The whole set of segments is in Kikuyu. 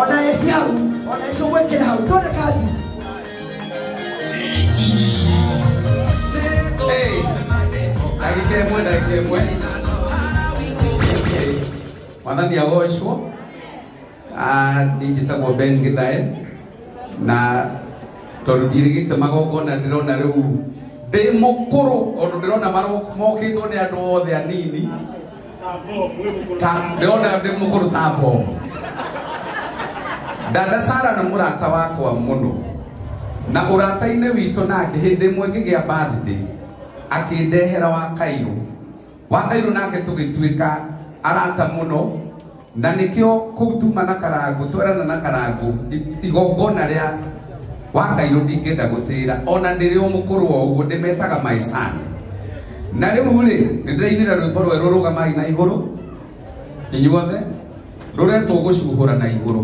Ona eci hau, ona icio gwĩkĩra hau tuone kazi. Hey, ndagĩka ĩmwe, ndagĩka ĩmwe. Okay. Mwathani agocwo. Niĩ njĩtagwo Ben Githae, na tondũ ndiĩrĩgĩte magongona, ndĩrona rĩu ndĩ mũkũrũ, tondũ ndĩrona mokĩtwo nĩ andũ othe anini. Ta ndĩrona ndĩ mũkũrũ ta bomu. Dada Sara nĩ mũrata wakwa mũno, na ũrata-inĩ witũ nake, hĩndĩ ĩmwe ngĩgĩa birthday akĩndehera wa kairũ, wa kairũ, nake tũgĩtuĩka arata mũno, na nĩkĩo kũu tuma na Karangu twerana na Karangu igongona rĩa wa kairũ ndingĩenda gũtĩra, ona ndĩrĩ o mũkũrũ o ũguo ndĩmetaga my son. Na rĩu rĩ, nĩ ndĩrainĩra rwĩmbo rwerũ, rũgamai na igũrũ inyuothe, rũretwo gũcuhũra na igũrũ.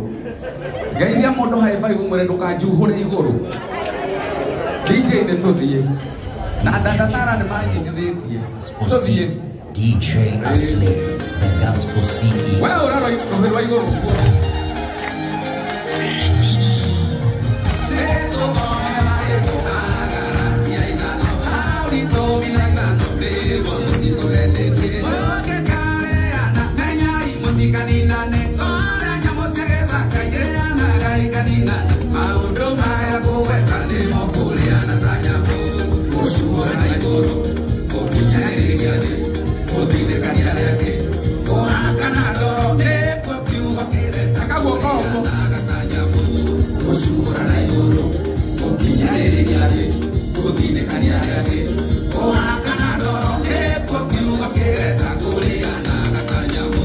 Geithia mũndũ high five, mwĩre ndũkanjuhũre igũrũ. DJ, nĩ tũthiĩ na dada Sara nĩ manyitithĩtie tũthiĩ. DJ Asli, the Gospel CEO. We ũrarora rũhĩ rwa igũrũ. Maũndũ maya kũgweta nĩmo kũrĩana ta nyamũ, gũcuhũra na igũrũ, gũkinyanĩria thĩ, gũtindĩkania arĩa angĩ, kũhakana ndoro, nĩkuo kiugo kĩreta kaguoko ta nyamũ, gũcuhũra na igũrũ, gũkinyanĩria thĩ, gũtindĩkania arĩa angĩ, kũhakana ndoro, nĩkuo kiugo kĩreta kũrĩanaga ta nyamũ.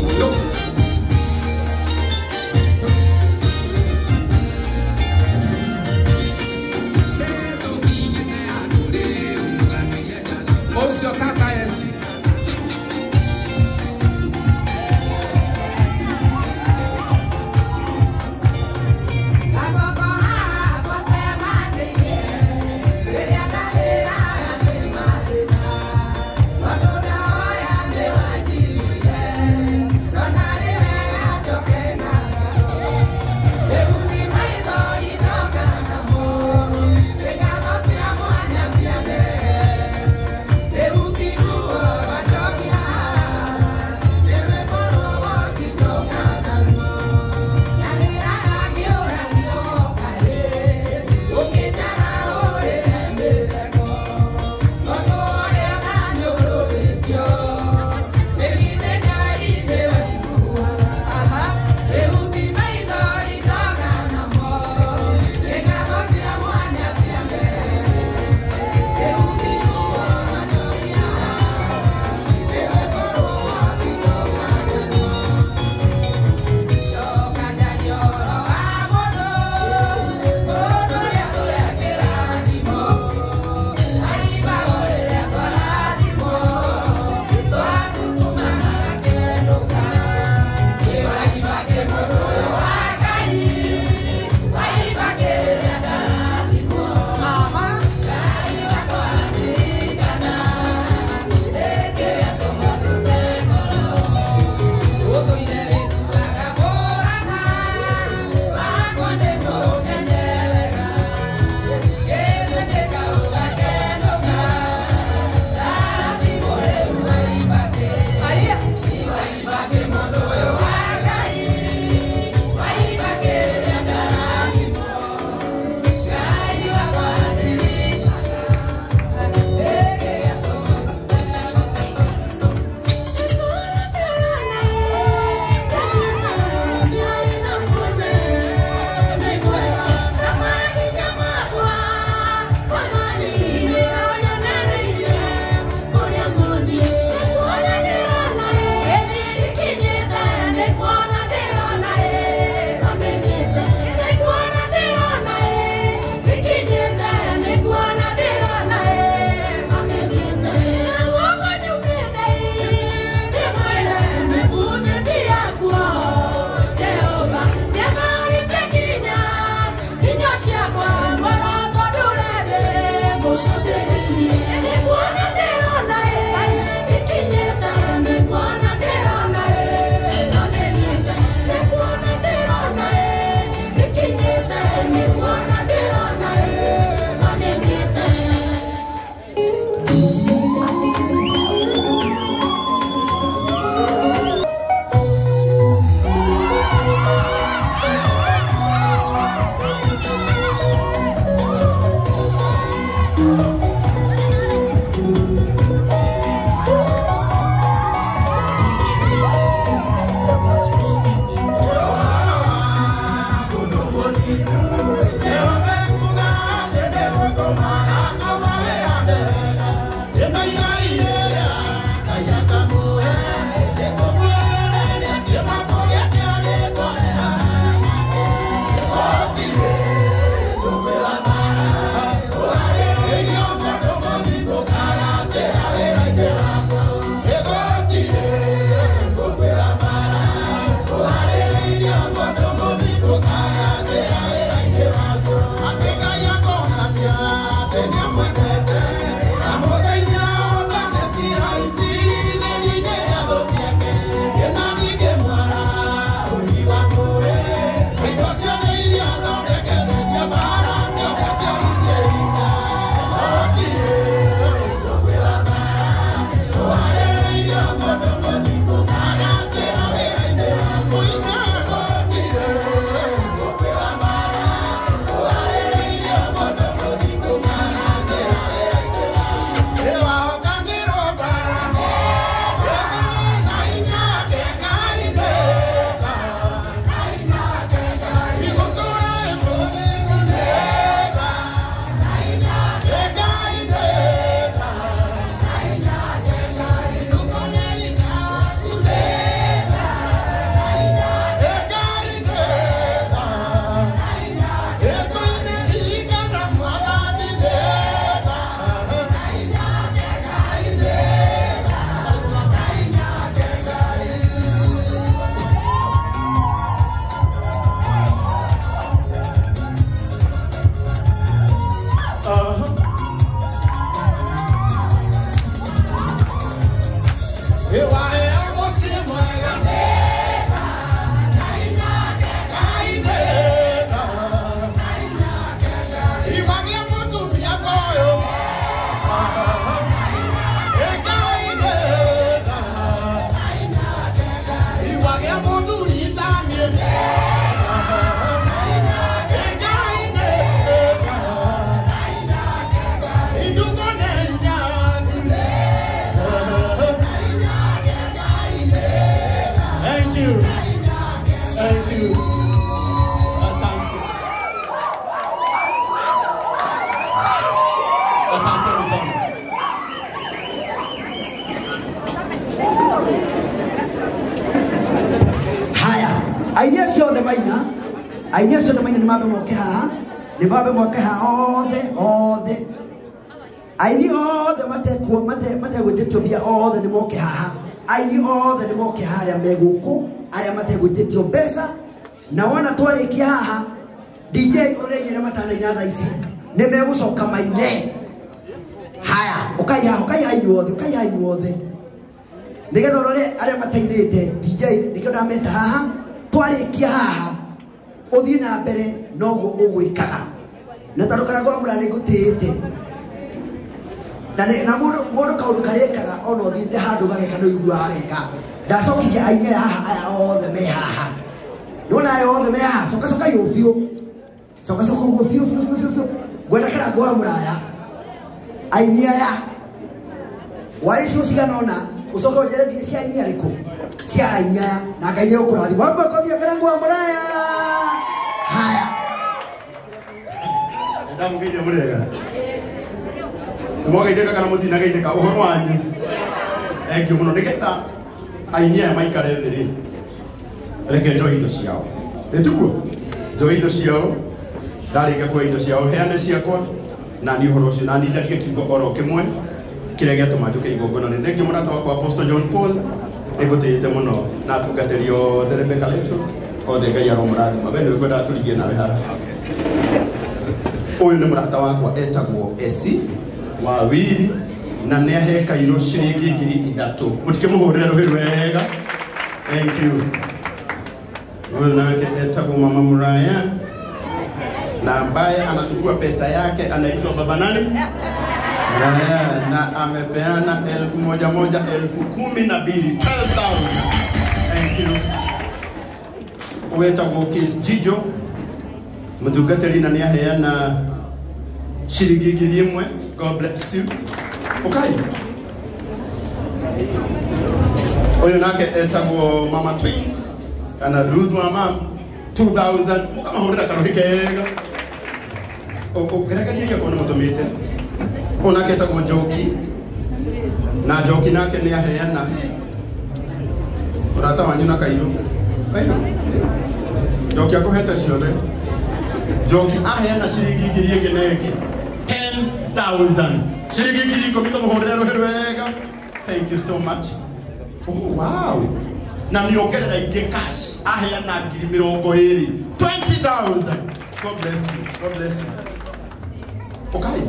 Thank you. Asante. Asante sana. Haya, aini acio othe maina, aini acio othe maina nĩ mambe moke haha, nĩ mambe moke haha othe othe. Aini othe matekuo mategwĩtĩtio mbia othe nĩ moke haha. Aini othe nĩ moke haha arĩa me gũkũ, arĩa mategwĩtĩtio mbeca. Na wona twarĩkia haha, DJ ũrĩa aingĩ matanaina thaa ici nĩ megũcoka maine. Haya, ũkai haha, ũkai haha inyuothe, ũkai haha inyuothe. Nĩgetha ũrore arĩa mateithĩte DJ nĩkĩo ndameta haha, twarĩkia haha ũthiĩ na mbere noguo ũgwĩkaga. Na tondũ Karangũ wa Mũraya nĩngũtĩĩte. Na mũndũ kaũndũ karĩa ekaga ona ũthiĩte handũ gageka nĩ ũiguaga wega. Ndacokithia aini aya haha aya othe me haha. Nĩwona aya othe me haha, coka coka ũguo biũ. Coka coka ũguo biũ biũ biũ biũ. Ngwenda Karangũ wa Mũraya. Aini aya wari icio cigana ũna ucoke ũnjĩre mbia cia aini arĩkũ cia aini aya na Ngai nĩegũkũrathima. Wamba ũkomia Karangũ wa Mũraya. Haya. Ndamũgeithia mũrĩega. Nĩmwageithĩka kana mũtinageithĩka ũhoro wanyu. Thank you mũno nĩgetha aini aya maikare thĩ rĩ, reke njoe indo ciao. Ĩtiguo? Njoe indo ciao, ndarĩkia kuoya indo ciao heane ciakwa na niĩ ũhoro ũcio na niĩ njarie kiugo oro kĩmwe kĩrĩa gĩatũma njũke igongona rĩrĩ. Thank you mũrata wakwa Apostle John Paul, nĩngũtĩĩte mũno na atungatĩri othe Rebecca Leto othe Ngai aromũrathima. We nĩwe ngwendaga tũrigie nawe haha. Ũyũ nĩ mũrata wakwa etagwo Esi wa Wiri na nĩ ahe kairũ ciringi 3,000. Mũtikĩmũhũrĩre rũhĩ rwega. Thank you. Ũyũ nake etagwo Mama Muraya na ambaye anachukua pesa yake anaitwa baba nani? Muraya, na amepeana 1,000 moja 12,000. 12,000. Thank you. Wetagwo Kate Jijo mũtungatĩri na nĩaheana ciringi 1,000. God bless you. Okay. Ũyũ nake etagwo Mama Twins kana Ruth Mama 2,000. Mũkamahũrĩra karũhĩ kega. Ũgeregeria iria kuona mũtũmĩte. Ũyũ nake etagwo Njoki na Njoki nake nĩaheana ũrata wanyu na Kairũ. Kairũ Njoki akũhete ciothe. Njoki aheana ciringi 1,000 ĩngĩ na ĩngĩ 10,000. Ciringi 10,000 tũmũhũrĩre rũhĩ rwega. Thank you so much. Oh wow. Na nĩongerera ingĩ cash aheana 20,000. 20,000. God bless you. God bless you. Okay.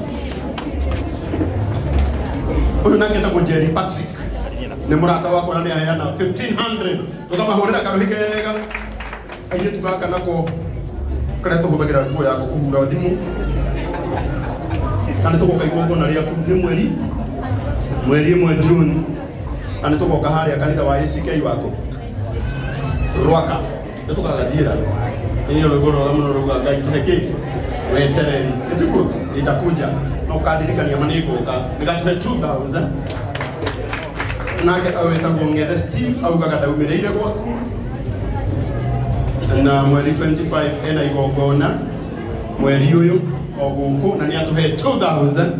Ũyũ nake etagwo Jerry Patrick nĩ mũrata wakwa na nĩaheana 1,500. Tũkamahũrĩra karũhĩ kega. Airĩtu gaka nako karĩa tũhũthagĩra nguo yako kũhura thimũ na nĩtũgoka igongona rĩaku nĩ mweri ĩmwe June na nĩtũgoka harĩa kanitha wa ACK wako Rwaka nĩtũgagathiĩra ĩyo rwĩmbo rwega mũno rauga Ngai tũhe kĩ wetereri ĩtiguo itakuja na ũkandirikania ma nĩngũka nĩgatũhe 2,000. Nake wĩtagwo Ng'ethe Steve augaga ndaumĩrĩire gwaku na mweri 25 ena igongona mweri ũyũ o gũkũ na nĩatũhe 2,000.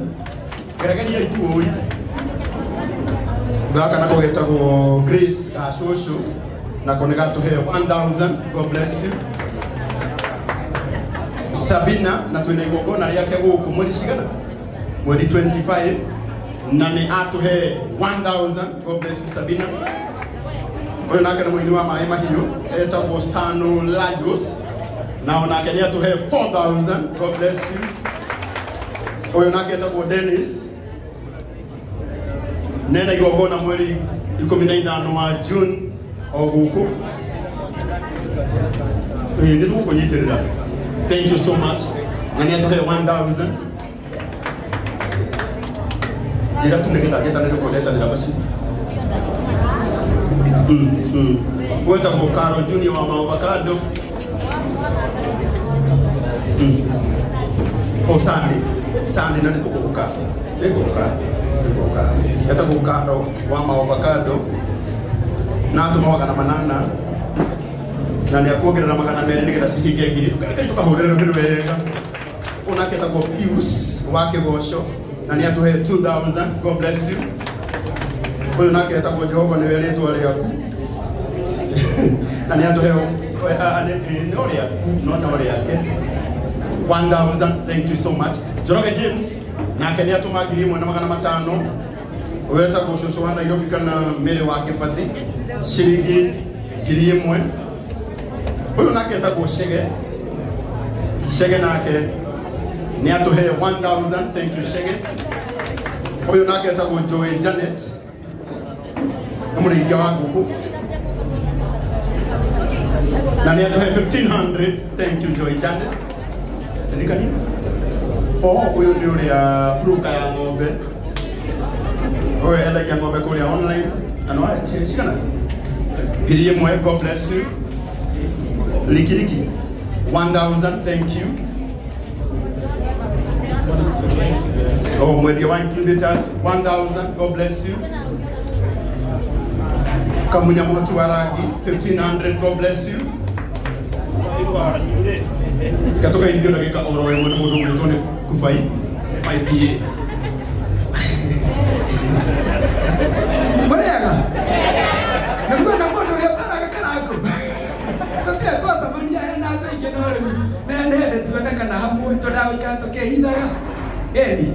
Geregeria ituũi. Gaka nako getagwo Grace Gacũcũ nako nĩgatũhe 1,000. God bless you. Sabina na twĩna igongona rĩake gũkũ mweri cigana? Mweri 25 na nĩ atũhe 1,000. God bless you Sabina. Ũyũ nake nĩ mũini wa maĩ mahiũ etagwo Stano Lagos na onake nĩ atũhe 4,000. God bless you. Ũyũ nake etagwo Dennis nena igongona mweri 15 wa June o gũkũ. Nĩ tũgũkũnyitĩrĩra. Thank you so much. Na nĩ atũhe 1,000. Njĩra tu nĩgetha ngĩtanĩre kũndetanĩra macio. Wetagwo Karo Junior wa Maavocado. O Sunday. Sunday na nĩtũgũka. Nĩngũka. Nĩngũka. Etagwo Karo wa Maavocado na atũma 800. Na nĩ akuongerera 200 nĩgetha cihinge ngiri. Reke tũkahũrĩre rũhĩ wega. Ũyũ nake etagwo Pius wa Kĩgoco na nĩ atũhe 2000. God bless you. Ũyũ nake etagwo Jehova nĩwe rĩtwa rĩaku na nĩ atũhe no rĩaku no no rĩake 1000. Thank you so much. Njoroge James nake nĩ atũma 1500. Ũyũ etagwo cũcũ wa Nairobi kana Mary wa Kĩbathi ciringi 1000. Ũyũ nake etagwo Chege. Chege nake nĩ atũhe 1000. Thank you Chege. Ũyũ nake etagwo Joy Janet nĩ mũrĩithia wa ngũkũ na nĩ atũhe 1500. Thank you Joy Janet. Ririkania o ũyũ nĩ ũrĩa broker ya ng'ombe. Ũyũ endagia ng'ombe kũrĩa online na no cigana 1000. God bless you. Likiriki 1000. Thank you. Oh, mwendia wa incubators 1000. God bless you. Kamunya Mũhaki wa rangi 1500. God bless you. Gatukaithio ndagĩka oro ĩmwe nĩ mũndũ ũgwĩtwo nĩ Kubai IPA. Mũrĩega nĩmuona mũndũ ũrĩa ũtaraga karango tũtirĩ twacemania hena andũ aingĩ no rĩu nĩ hĩndĩ tuonekana hamwe twendaga gũikara tũkĩhithaga. Ĩni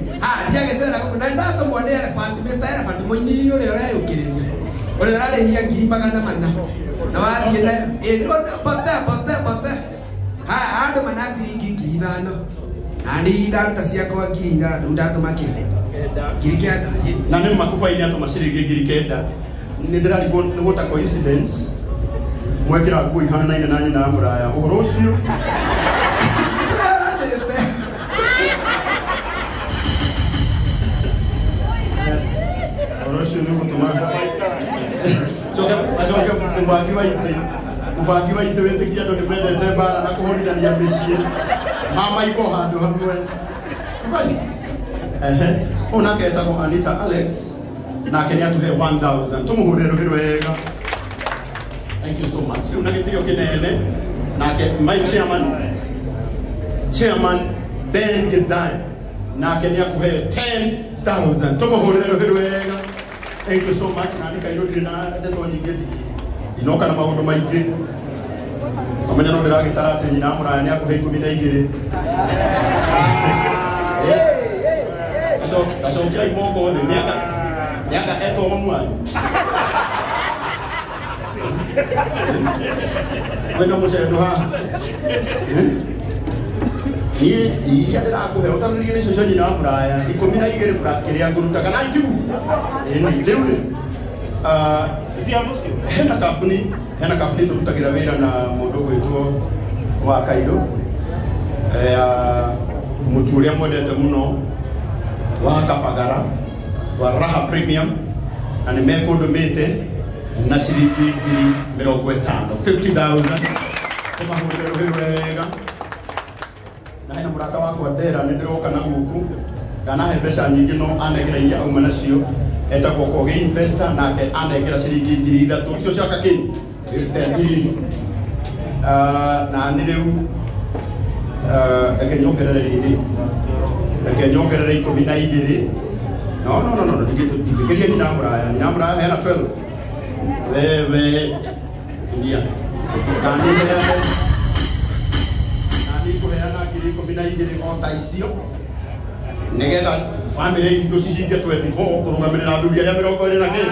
ndiagĩcera gũkũ na ndatũmwo nĩ Elephant, Mr. Elephant mũini ũrĩa ũreyũkĩrĩria ũrĩa ũrarĩhia 400,000 na wathiĩ na bote bote bote andũ mana ciringi 5000 na niĩ ndaruta ciakwa 5000 rĩu ndatũma kĩ 9,000. Na nĩ ma Kubai nĩ atũma ciringi 9,000. Nĩ ndĩrarigwo nĩ what a coincidence mwekĩra nguo ihanaine na nyina wa mũraya ũhoro ũcio. Ũhoro ũcio nĩ ũgũtũma acoke mũbangi wa itĩ mũbangi wa itĩ wĩtĩkia andũ nĩ mendete mbara na kũhũrithania mĩciĩ mamaigwo handũ hamwe. Kubai ehe. Ũyũ nake etagwo Anita Alex nake nĩ atũhe 1000. Tũmũhũrĩre rũhĩ rwega. Thank you so much. Rĩu na gĩtĩo kĩnene nake my chairman Ben Githai nake nĩ akũhe 10,000. Tũmũhũrĩre rũhĩ rwega. Thank you so much. Na nĩ kairũ ndirĩ na ndeto nyingĩ ndinoka na maũndũ maingĩ. Amenya no ndĩragĩtara atĩ nyina wa mũraya nĩ akũhe 12. Acokiai moko thĩ nĩanga etwo mamu wanyu wĩna mũcendo haha. Niĩ iria ndĩrakũhe ũtanĩrie nĩcio cia nyina wa mũraya 12 plus kĩrĩa ngũruta kana njibu. Rĩu rĩ hena kambuni tũrutagĩra wĩra na mũndũ ũgwĩtwo wa Kairũ mũtu ũrĩa mwendete mũno wa Kabagara wa Raha Premium na nĩ mekũndũmĩte na ciringi 50,000 50,000. Tũmahũrĩre rũhĩ wega. Na hena mũrata wakwa Ndera nĩ ndĩroka na gũkũ ndanahe mbeca nyingĩ no anengera iria auma nacio etagwo Kogi Investor nake anengera ciringi 3,000 icio ciaka kĩ 50,000. Na nĩ rĩu reke nyongerere rĩrĩ reke nyongerere 12. No no no no ndingĩgeria nyina wa mũraya. Nyina wa mũraya hena 12 wewe ndia na nĩ ngũheana 12,000 o ta icio nĩgetha bamĩrĩ itũ cicinge 24 kũrũgamĩrĩra athuri arĩa 20 na kĩ.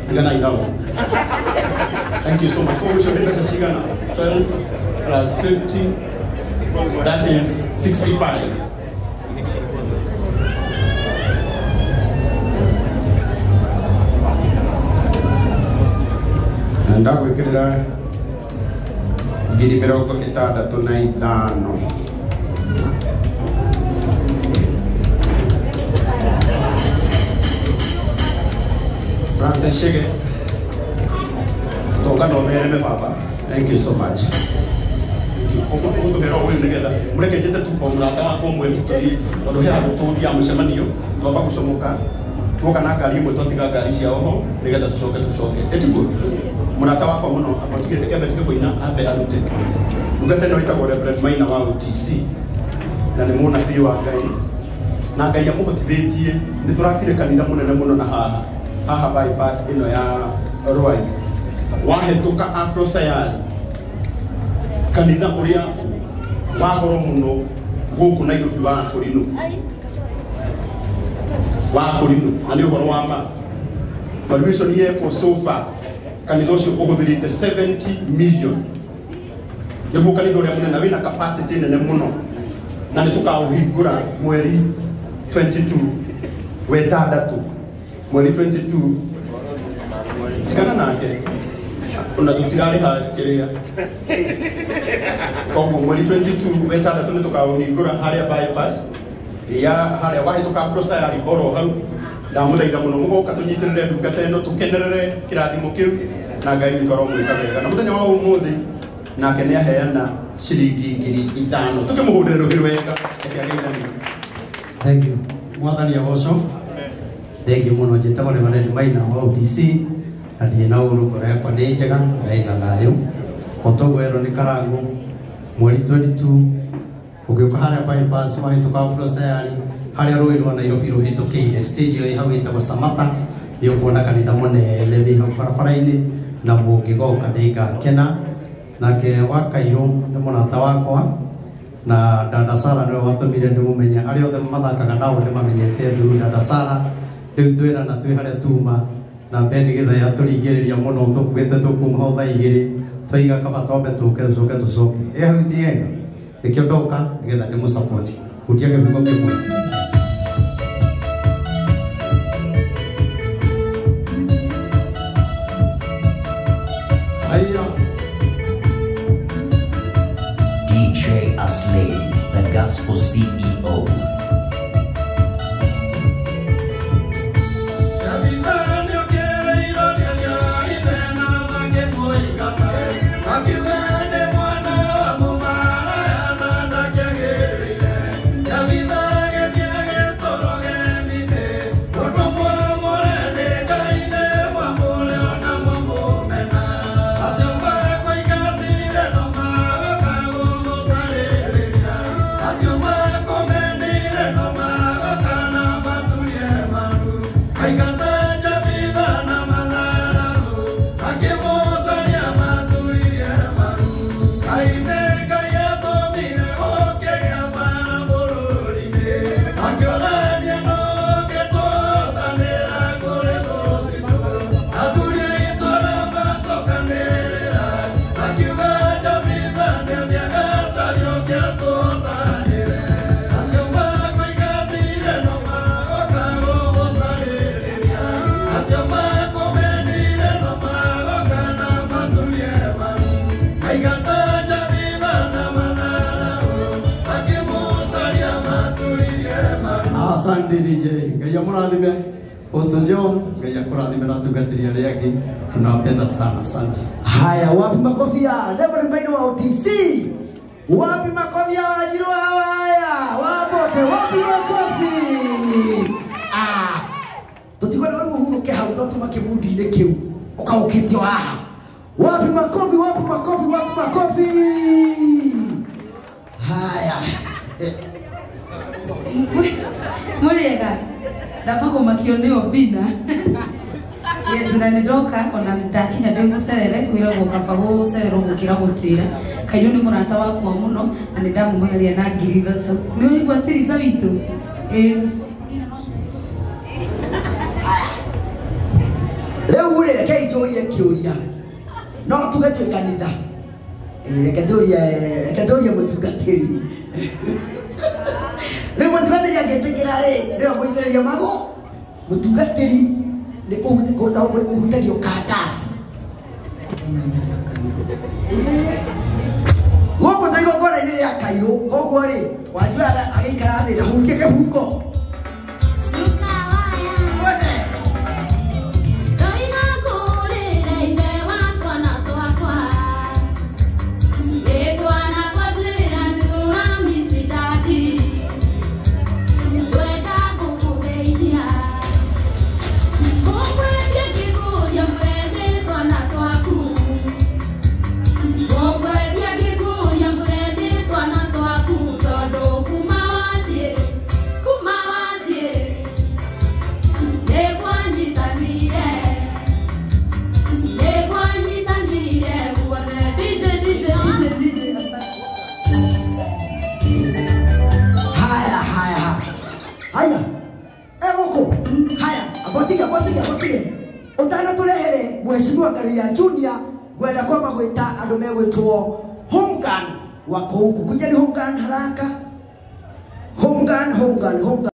Tigana ithau. Thank you so much. Koguo icio nĩ mbeca cigana? 12 plus 50, that is 65. Na ndagwĩkĩrĩra 65,000. Francis Shege toka no thereme baba. Thank you so much. Ũgũtũhera ũyũ nĩgetha mũreke njĩte tu o mũrata wakwa ũmwe tũthiĩ tondũ he handũ tũgũthiaga mũcemanio twamba gũcomoka Tuoka na ngari ĩmwe twatiga ngari ciao ho nĩgetha tũcoke tũcoke. Ĩtiguo mũrata wakwa mũno abatigire kembe tuke kũina ambe arute. Ndungata ĩno ĩtagwo Reverend Maina wa OTC na nĩ mũnabii wa Ngai na Ngai amũhotithĩtie nĩ tũrakire kanitha mũnene mũno na haha haha bypass ĩno ya Ruai wahĩtũka Afro Sayari kanitha ũrĩa wa goro mũno gũkũ Nairobi wa Kũrinũ wa Kũrinũ na nĩ ũhoro wa ma valuation yekwo so far kanitha ũcio ũhũthĩrĩte 70 million nĩguo kanitha ũrĩa mũnene wĩna capacity nene mũno na nĩ tũkaũhingũra mweri 22 wetandatũ mweri 22 tigana nake ona tũtirarĩha kĩrĩa koguo mweri 22 wetandatũ nĩ tũkaũhingũra harĩa bypass ya harĩa wahĩtũka Afro ya oro hau ndamũthaitha mũno mũgoka tũnyitĩrĩre ndungata ĩno tũkenerere kĩrathimo kĩu na Ngai witũ aromwĩka wega na mũthenya wa ũmũthĩ nake nĩ aheana ciringi 5,000 tũkĩmũhũrĩre rũhĩ rwega akĩagĩithania. Thank you. Mwathani agocwo. Thank you mũno. Njĩtagwo Reverend Maina wa OTC na ndirĩ na ũru, ngoro yakwa nĩ njega, Ngai na thayũ. O toguo erwo nĩ Karangũ mweri 22 ũgĩũka harĩa bypass wahĩtũka Afro Sayari harĩa rũĩ rwa Nairobi rũhĩtũkĩire stage ĩyo ĩ hau ĩtagwo Samata nĩ ũkuona kanitha mũnene wĩ hau barabara-inĩ na mũngĩgoka nĩ ngakena. Nake wa Kairũ nĩ mũrata wakwa na Dada Sara nĩwe watũmire ndĩmũmenye. Arĩa othe mathakaga nao nĩ mamenyete through Dada Sara. Rĩu twĩrana twĩ harĩa tuma na Ben Gĩthaya tũringĩrĩria mũno tũkugĩte tũkuma ho thaa igĩrĩ twaiga kaba twambe tũke tũcoke tũcoke ĩ hau ithiega nĩkĩo ndoka nĩgetha ndĩmũsupport hutia kĩbungo kĩmwe. DJ Aslay, the Gospel CEO. Asante DJ. Ngai amũrathime. Pastor John, Ngai akũrathime na atungatĩri arĩa angĩ. Tunawapenda sana. Asante. Haya, wapi makofi ya Reverend Maina wa OTC? Wapi makofi ya Wanjiru hawa? Haya, wapote, wapi makofi? Ah, tutikwenda rĩu ũhurũke hau twatuma kĩbundinĩ kĩu ũkaũkĩtio haha. Wapi makofi, wapi makofi, wapi makofi? Haya. Mũrĩega ndamagomakio nĩ Obina. Yes, na nĩndoka ona ndakinya ndĩ mũcerere kwĩragwo kaba gũcererwo gũkĩra gũtĩra. Kairũ nĩ mũrata wakwa mũno na nĩ ndamumagaria na 3,000. Nĩ ũraigua Tiriza witũ? Ĩĩ. Rĩu rĩ, reke njũrie kĩũria. No tuge twĩ kanitha. Reke ndũrie mũtungatĩri. Rĩu mũtungatĩri angĩtĩkĩra rĩ, nĩwe mũitĩrĩria magũ. Mũtungatĩri nĩ kũhutagio karatasi. Gũkũ ta igongona-inĩ rĩa Kairũ, koguo rĩ, Wanjiru agĩikara thĩ na hutie kĩbungo. Ũtanatũrehere mheshimiwa Ngaruiya Junior, ngwenda kwamba gwĩta andũ megwĩtwo Homegun wako huku. Kuja ni Homegun haraka. Homegun, Homegun, Homegun.